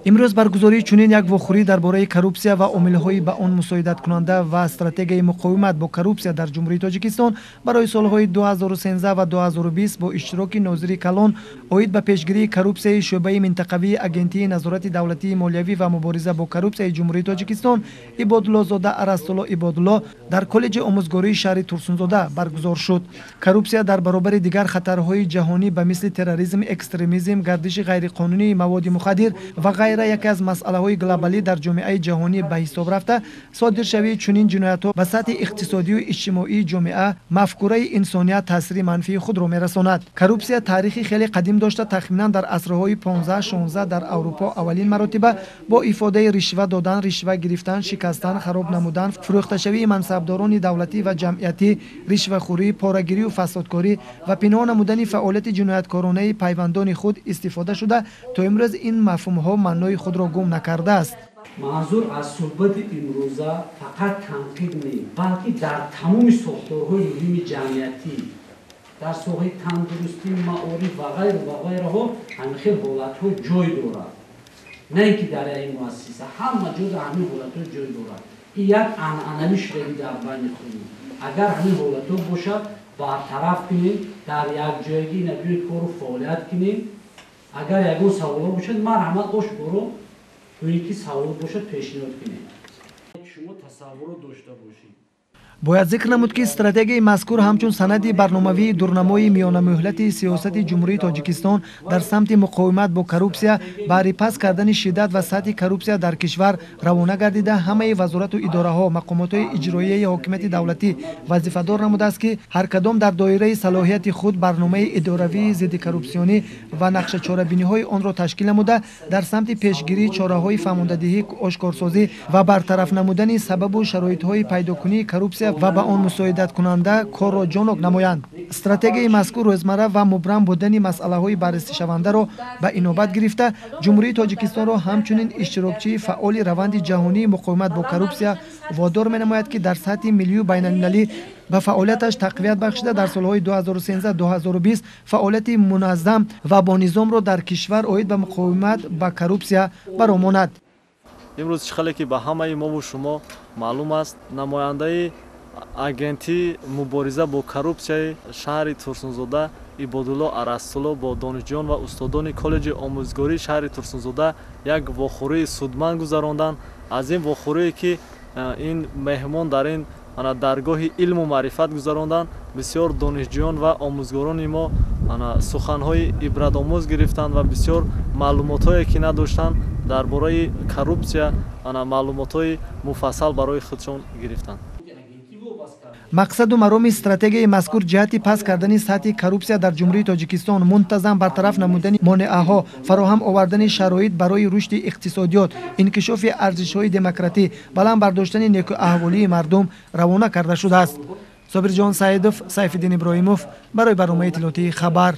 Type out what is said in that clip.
Имрӯз баргузории чунин як вохӯрӣ дар бораи коррупсия ва омилҳои ба он мусоидаткунанда ва стратегияи муқовимат бо коррупсия дар Ҷумҳурии Тоҷикистон барои солҳои 2013 ва 2020 бо иштироки нозири калон оид ба пешгирии коррупсияи шӯъбаи минтақавии Агентии назорати давлатии молиявӣ ва мубориза бо коррупсияи Ҷумҳурии Тоҷикистон Ибодуллозода Арастулло Ибодулло дар коллеҷи омӯзгории шаҳри Турсунзода баргузор шуд. Коррупсия дар баробари дигар хатарҳои ҷаҳонӣ ба мисли терроризм, экстремизм, гардиши ғайриқонунии маводи мухаддир ва ғайра яке аз масъалаҳои глобалӣ дар ҷомеаи ҷаҳонӣ ба ҳисоб рафта, содиршавии чунин ҷиноятҳо ба сатҳи иқтисодию иҷтимоии ҷомеа, мафкураи инсоният таъсири манфии худро мерасонад. Коррупсия таърихи хеле қадим дошта, тахминан дар асрҳои 15-16 дар Аврупо аввалин маротиба бо ифодаи ришва додан, ришва гирифтан, шикастан, хароб намудан, фурӯхташавии мансабдорони давлатӣ ва ҷамъиятӣ, ришвахӯрӣ, порагирию фасодкорӣ ва пинҳон намудани фаъолияти ҷинояткоронаи пайвандони худ истифода шуда, то имрӯз ин мафҳумҳо маънои худро гум накардааст. Манзур аз суҳбати имрӯза фақат танқид не, балки дар тамоми сохторҳои муҳими ҷамъиятӣ, дар соҳаи тандурустӣ, маориф ва ғайру ва ғайраҳо ҳамин хел ҳолатҳо ҷой дорад. На ин ки дар як муассиса, ҳама ҷо дар ҳамин ҳолатҳо ҷой дорад. Ин як анъанавӣ шудагӣ дар байни худ. Агар ҳамин ҳолатҳо бошад, бартараф кунем, дар якҷоягӣ ина биёед кору фаъолият кунем. Агар ягон саволҳо бошад, марҳамат ошкоро гӯед, ки савол бошад, пешниҳод кунед. Шумо тасаввурот дошта бошед. Бояд зикр намуд, ки стратегияи мазкур ҳамчун санади барномавии дурнамои миёнамуҳлати сиёсати Ҷумҳурии Тоҷикистон дар самти муқовимат бо коррупсия, баҳри паст кардани шиддат ва сатҳи коррупсия дар кишвар равона гардида, ҳамаи вазорату идораҳо, мақомотҳои иҷроияи ҳокимияти давлатӣ вазифадор намудааст, ки ҳар кадом дар доираи салоҳияти худ барномаи идоравии зиддикоррупсионӣ ва нақшачорабиниҳои онро ташкил намуда, дар самти пешгирӣ чораҳои фаҳмондадиҳӣ, ошкорсозӣ ва бартараф намудани сабабу шароитҳои пайдокунии коррупсия ва ба он мусоидаткунанда корро ҷонок намоянд. Стратегияи мазкур рӯзмарра ва мубрам будани масъалаҳои баррасишавандаро ба инобат гирифта, Ҷумҳурии Тоҷикистонро ҳамчунин иштирокчии фаъоли раванди ҷаҳонии муқовимат бо коррупсия водор менамояд, ки дар сатҳи миллию байналмилалӣ ба фаъолияташ тақвият бахшида, дар солҳои 2013-2020 фаъолияти муназзам ва бо низомро дар кишвар оид ба муқовимат ба коррупсия баромонад. Имрӯз чӣ хеле ки ба ҳамаи мову шумо маълум аст, намояндаи агентии мубориза бо коррупсияи шаҳри Турсунзода Ибодулло Арастулло бо донишҷӯён ва устодони коллеҷи омӯзгории шаҳри Турсунзода як вохӯрии судманд гузаронданд. Аз ин вохӯрие ки ин меҳмон дар ин даргоҳи илму маърифат гузаронданд, бисёр донишҷӯён ва омӯзгорони мо суханҳои ибратомӯз гирифтанд ва бисёр маълумотҳое ки надоштанд дар бораи коррупсия маълумотҳои муфассал барои худшон гирифтанд. Мақсаду мароми стратегияи мазкур ҷиҳати паст кардани сатҳи коррупсия дар Ҷумҳурии Тоҷикистон, мунтазам бартараф намудани монеаҳо, фароҳам овардани шароит барои рушди иқтисодиёт, инкишофи арзишҳои демократӣ, баланд бардоштани некӯаҳволии мардум равона карда шудааст. Собирҷон Саидов, Сайфиддин Иброҳимов барои барномаи иттилоотии «Хабар».